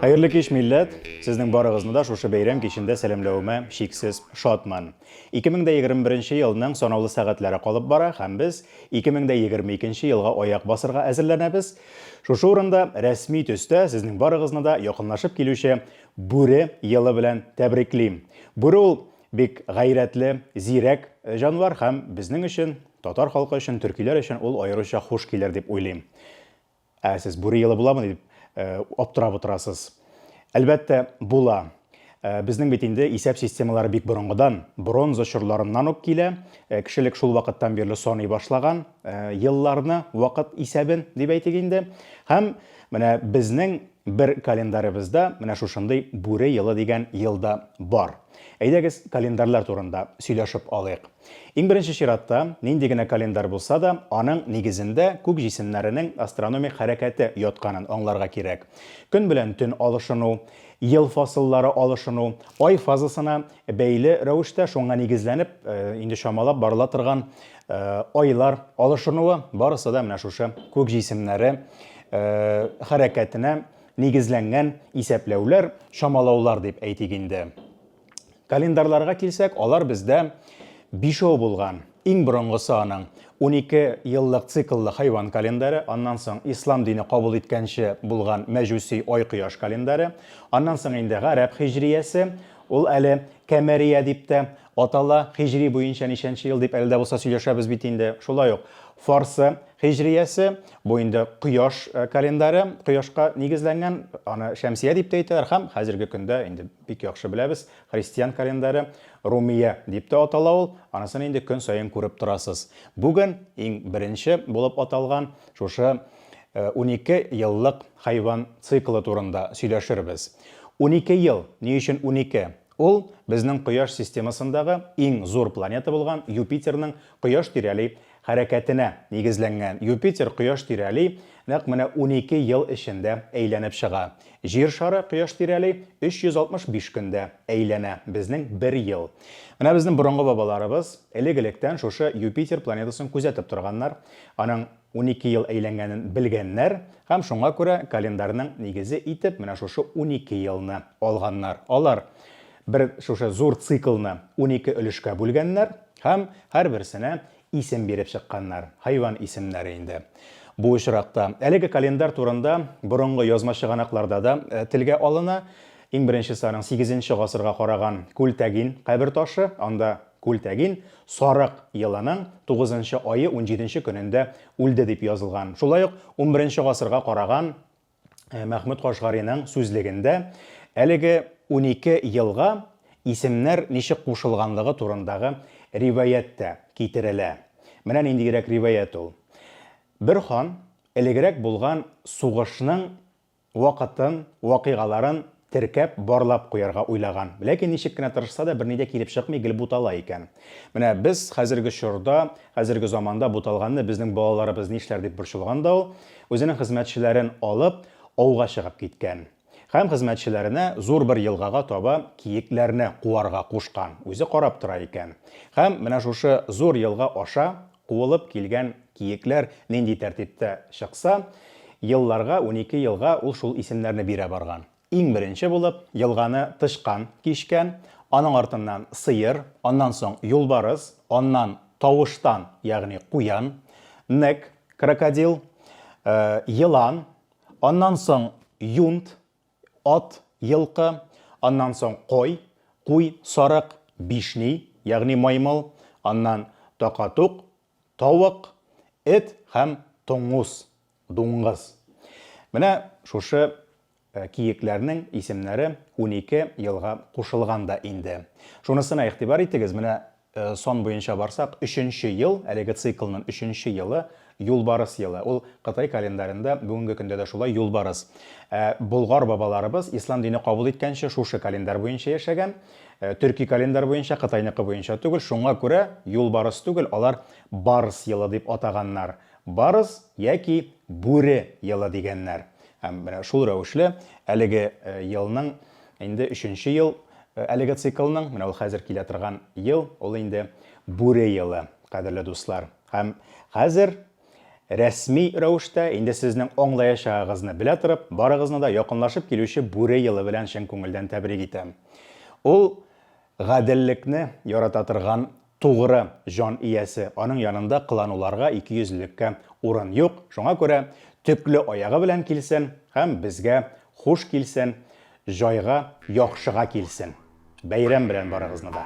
Хәерле кич, милләт! Сезнең барыгызны да шушы бәйрәм кичендә сәламләвемә чиксез шатмын. 2021 елның санаулы сәгатьләре калып бара һәм без 2022 елга аяк басырга әзерләнәбез. Шушы урында рәсми төстә сезнең барыгызны да якынлашып килүче Бүре елы белән тәбриклим. Бүре ул бик гайрәтле, зирәк җанвар һәм безнең өчен, татар халкы өчен, төркиләр өчен ул аеруча хуш килер дип уйлыйм. Ә сез бүре елы буламы дип аптырап утырасыз. Әлбәттә, була. Безнең бит инде исәп системалары бик борынгыдан, бронза чорларыннан ук килә. Кешелек шул вакыттан бирле саный башлаган елларны, вакыт исәбен дип әйтик инде. Һәм менә безнең бер календаребызда менә шушындый бүре елы дигән ел да бар. Әйдәгез, календарьлар турында сөйләшеп алыйк. Иң беренче чиратта, нинди генә календарь булса да, аның нигезендә күк җисемнәренең астрономик хәрәкәте ятканын аңларга кирәк. Көн белән төн алышыну, ел фасыллары алышыну, ай фазасына бәйле рәвештә, шуңа нигезләнеп, инде чамалап барыла торган айлар алышынуы, барысы да менә шушы күк җисемнәре хәрәкәтенә нигезләнгән исәпләүләр, чамалаулар дип әйтик инде. Календарьларга килсәк, алар бездә бишәү булган. Иң борынгысы аның 12 еллык цикллы хайван календаре, аннан соң ислам дине кабул иткәнче булган мәҗүси ай-кояш календаре, аннан соң инде гарәп хиҗриясе, ул әле кәмәрия дип тә атала, хиҗри буенча ничәнче ел дип әле дә булса сөйләшәбез бит инде. Шулай ук фарсы Һиҗриясе, бу инде кояш календаре, кояшка нигезләнгән, аны шәмсия дип тә әйтәләр һәм хәзерге көндә инде бик яхшы беләбез, христиан календаре, румия дип тә атала ул, анысын инде көн саен күреп торасыз. Бүген иң беренче булып аталган шушы 12 еллык хайван циклы турында сөйләшербез. 12 ел, ни өчен 12? Ул безнең кояш системасындагы иң зур планета булган Юпитерның кояш тирәли хәрәкәтенә нигезләнгән. Юпитер Кояш тирәли нәкъ менә 12 ел эчендә әйләнеп чыга. Җир шары Кояш тирәли 365 көндә әйләнә, безнең бер ел. Менә безнең борынгы бабаларыбыз элек-электән шушы Юпитер планетасын күзәтеп торганнар, аның 12 ел әйләнгәнен белгәннәр һәм шуңа күрә календарьның нигезе итеп менә шушы 12 елны алганнар. Алар бер шушы зур циклны 12 өлешкә бүлгәннәр һәм һәрберсенә исем биреп чыкканнар, хайван исемнәре инде. Бу очракта әлеге календарь турында борынгы язма чыганакларда да э, телгә алына. Иң беренчесе аның 8 гасырга караган Күлтәгин кабер ташы, анда Күлтәгин сарык елының 9 ае 17 көнендә үлде дип язылган. Шулай ук 11 гасырга караган Э, Мәхмүт Кашгариның сүзлегендә әлеге 12 елга исемнәр ничек кушылганлыгы турындагы риваять тә китерелә. Менә ниндирәк риваять ул. Бер хан элегрәк булган сугышның вакытын, вакыйгаларын теркәп, барлап куярга уйлаган. Ләкин ничек кенә тырышса да, берни дә килеп чыкмый, гел бутала икән. Менә без хәзерге чорда, хәзерге заманда буталганны безнең балаларыбыз нишләр дип борчылган да ул, үзенең хезмәтчеләрен алып, ауга чыгып киткән. Һәм хезмәтчеләренә зур бер елгага таба киекләрне куарга кушкан, үзе карап тора икән. Һәм менә шушы зур елга аша куылып килгән киекләр нинди тәртиптә чыкса, елларга, 12 елга ул шул исемнәрне бирә барган. Иң беренче булып елганы тычкан кичкән, аның артыннан сыер, аннан соң юлбарыс, аннан тавыштан, ягъни куян, нек, крокодил, елан, аннан соң юнт, ат, елкы, аннан соң кой, куй, сарык, бишни, ягъни маймыл, аннан такатук, тавык, эт һәм тоңуз, дуңгыз. Менә шушы э, киекләрнең исемнәре 12 елга кушылган да инде. Шунысына игътибар итегез, менә Э, сан буенча барсак, өченче ел, әлеге циклның өченче елы юлбарыс елы. Ул Кытай календаренда бүгенге көндә дә шулай юлбарыс. Ә болгар бабаларыбыз ислам дине кабул иткәнче шушы календарь буенча яшәгән. Э, төрки календарь буенча, Кытайныкы буенча түгел. Шуңа күрә юлбарыс түгел, алар барс елы дип атаганнар. Барс яки бүре елы дигәннәр. Һәм менә шул рәвешле әлеге э, елның инде өченче ел Әлеге циклның, менә ул хәзер килә торган ел, ул инде бүре елы, кадерле дуслар. Һәм хәзер рәсми рәвештә, инде сезнең аңлаячагыгызны белә торып, барыгызны да якынлашып килүче Бүре елы белән чын күңелдән тәбрик итәм. Ул гаделлекне ярата торган тугры җан иясе, аның янында кылануларга, икейөзлелеккә урын юк, шуңа күрә төкле аягы белән килсен һәм безгә хуш килсен, җайга, яхшыга килсен. Бәйрәм белән барыгызны да!